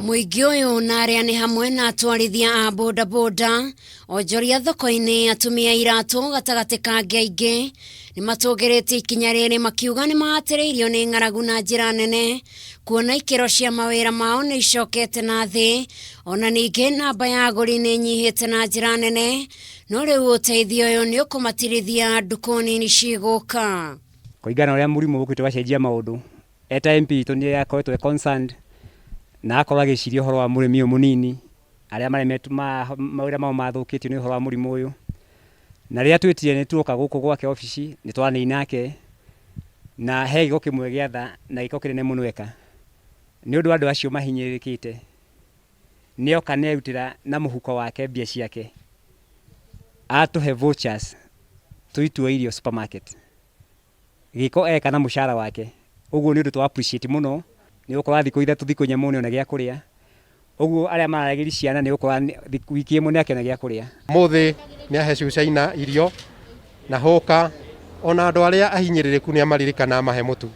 Mũingĩ ũyũ na arĩa nĩ hamwe na atwarithia a bodaboda, onjoria thoko-inĩ, atumia iratũ gatagatĩ ka angĩ aingĩ nĩ matũgĩrĩtie ikinya rĩrĩ makiuga nĩ mahatĩrĩirio nĩ ng'aragu na njĩra nene kuona ikĩro cia mawĩra mao nĩ icokete na thĩ ona ningĩ namba ya agũri nĩ ĩnyihĩte na njĩra nene no rĩu ũteithio ũyũ nĩ ũkũmatirithia ndukũ nini cigũka. Kũringana na ũrĩa mũrimũ ũkĩte ũgacenjia maũndũ, eta MP witũ nĩ akoretwo e concerned na agakorwo agĩciria ũhoro wa mũrĩmi ũyũ mũnini, arĩa maremetwo mawĩra mao mathũkĩtio nĩ ũhoro wa mũrimũ ũyũ. Na rĩrĩa twĩtire nĩ tuoka gũkũ gwake obici, nĩ twaranĩirie nake, na he gĩko kĩmwe gĩa tha na gĩko kĩnene mũno eka. Nĩ ũndũ wa andũ acio mahinyĩrĩrĩkĩte, nĩ oka na erutĩra na mũhuko wake mbia ciake, atũhe vouchers tũthiĩ tuoe irio supermarket. Gĩko eka na mũcara wake. Ũguo nĩ ũndũ twa appreciate mũno, nĩ gũkorwo thikũ 3 thikũ 4 mũndũ nĩona gĩa kũrĩa. Ũguo arĩa mararagĩria ciana nĩ gũkorwo wiki ĩmwe nĩ akĩona gĩa kũrĩa. Ũmũthĩ nĩ ahe Cucaina irio na hũka, ona andũ arĩa ahinyĩrĩrĩku nĩ amaririkana amahe mũtu.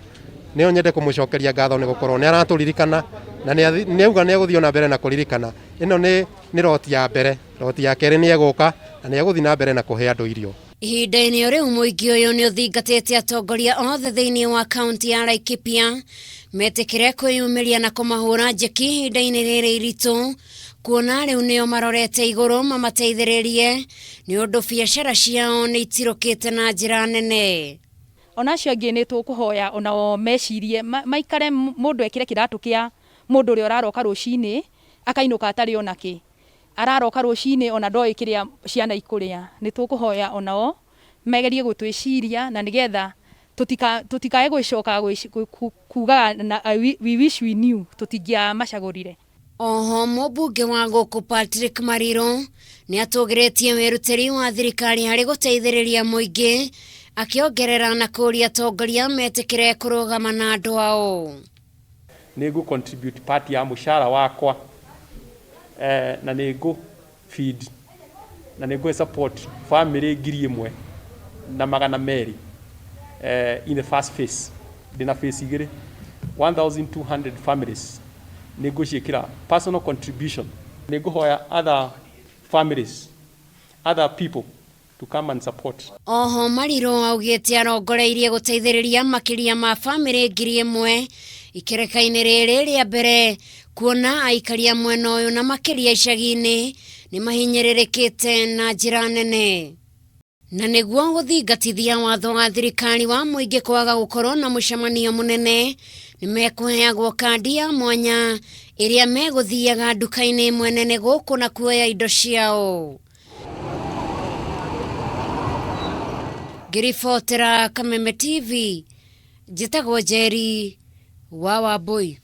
Nĩyo nyende kũmũcokeria ngatho nĩ gũkorwo nĩ aratũririkana na nĩ auga nĩ egũthiĩ ona mbere na kũririkana. Ĩno nĩ roti ya mbere, roti ya kerĩ nĩ egũka na nĩ egũthiĩ na mbere na kũhe andũ irio. Ihinda-inĩ o rĩu mũingĩ ũyũ nĩ ũthingatĩte atongoria othe thĩinĩ wa kaunti ya Laikipia metĩkĩre kwĩyumĩria na kũmahũra njeki ihinda-inĩ rĩrĩ iritũ kuona rĩu nĩo marorete igũrũ mamateithĩrĩrie nĩ ũndũ biacara ciao nĩ itirũkĩte na njĩra nene. Ona acio angĩ nĩ tũkũhoya onao mecirie maikare mũndũ ekĩre kĩratũ kĩa mũndũ ũrĩa ũraroka rũcinĩ akainũka atarĩ ona kĩ. Araroka rũcinĩ ona ndoĩ kĩrĩa ciana ikũrĩa. Nĩ tũkũhoya onao megerie gũtwĩciria na nĩgetha tũtikae gũcoka kugaga we wish we knew tũtingĩamacagũrire. Oho mũmbunge wa gũkũ Patrick Mariru nĩ atũgĩrĩtie wĩrutĩri wa thirikari harĩ gũteithĩrĩria mũingĩ akĩongerera na kũria atongoria metĩkĩre kũrũgama na andũ ao. Nĩ ngũ contribute part ya mũcara wakwa na nĩ ngũ feed na nĩ ngũhe support family 1200 in the first phase. Ndĩna phase igĩrĩ, 1200 families nĩ ngũciĩkĩra personal contribution. Nĩ ngũhoya other families, other people to come and support. Oho Mariru augĩte arongoreirie gũteithĩrĩria makĩria ma bamĩrĩ 1000 ikereka-inĩ rĩrĩ rĩa mbere kuona aikari a mwena ũyũ na makĩria icagi-inĩ nĩ mahinyĩrĩrĩkĩte na njĩra nene. Na nĩguo gũthingatithia watho wa thirikari wa mũingĩ kwaga gũkorwo na mũcemanio mũnene nĩ mekũheagwo kandi ya mwanya ĩrĩa megũthiaga nduka-inĩ ĩmwe nene gũkũ na kuoya indo ciao. Ngĩribotera Kameme TV, njĩtagwo Njeri wa Wambui.